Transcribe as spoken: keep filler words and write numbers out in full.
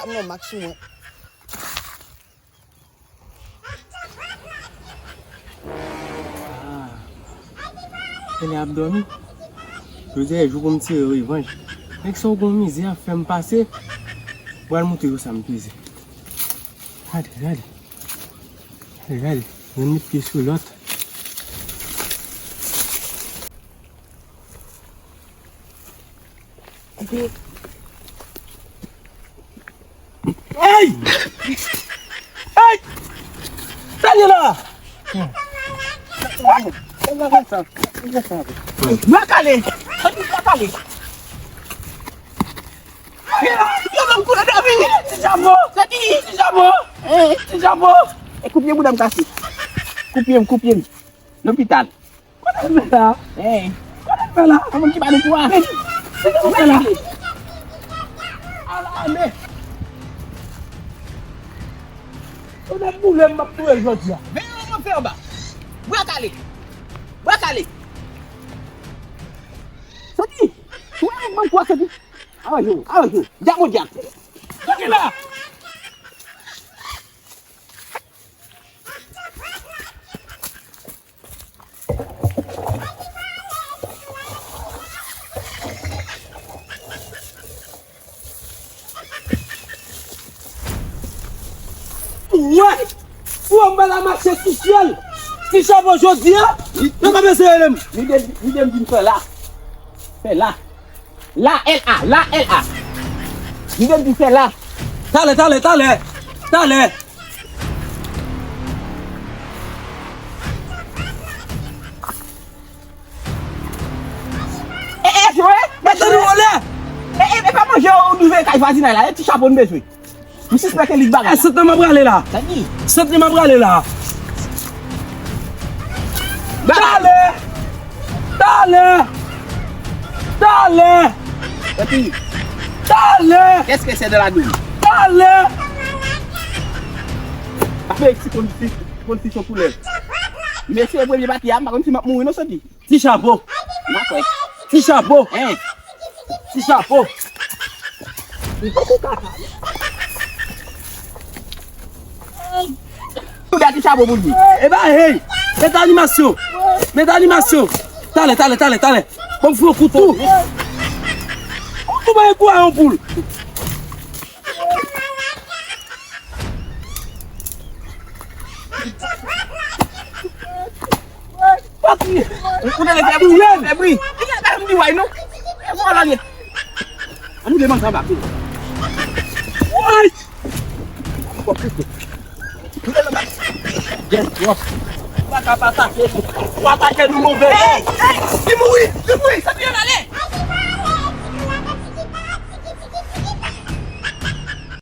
Mwen mak sou mwen. Ah. Genlè ap dòmi. Jodi a jou pou m tire revanj. Nèg sa yo gon mizè ap fè m pase. Pral montre yo sa m peze. Gade, gade. Gade, gade. Youn met pye sou lòt. Ay! Ay! Sa gen la? Bwa kale! Bwa kale! Yo ban m kou nan dòmi! Ti chapo! Ti chapo! Ti chapo! E koupye bouda m kase. Koupye m, koupye m. Lopital. Kote l fè la? Hey. Kote l fè la? An moun ki pa nou pou a. Men, men, men, men. Ala, men. Ou nèk boule m ap touye jodi a. Men yon mwen fè anba. Bwa kale. Bwa kale. Soti. Ou wè yon mwen pou a soti. Awa jou, awa jou. Dyamo dyak. Soti la. Wè! Fò m pa la mache tou sèl. Ti chapo jodi a, yo ka peze rele m. Li de, li de m vin fè la. Fè la. La, L A, la, L A. Li de m vin fè la. Talè, talè, talè. Talè. E, e, jwe, mete nou anlè. E, e, e pa manje ou rive kay vwazinay la, e ti chapo n bezwen. M sispèk e li k bagay la. E, sot nan m ap rale la. Sa ki? Sot nan m ap rale la. Talè! Talè! Talè! Sa ki? Talè! Qu'est-ce que c'est de la douille? Talè! Ape si konn si, konn si son koulè. Mesye, premye pati a, m pa konn si m ap mouri non, Santi. Ti chapo. M pa kwè. Ti chapo. Hein? Ti chapo. Ou gade ti chapo pou di. E ba, hey. Met animasyon. Met animasyon. Talè, talè, talè, talè. Ban m fè yon koutou. Koutou ba kou a yon poul. Ou tande fè bri, fè bri. Li gen bagay m di way non. E vòlò li ye. Ann nou demann sa bak. Woy! Yes, bro. Pa ka pa atake. Pa atake nou move. Hey, hey, li mouri, li mouri. Sa piye malè.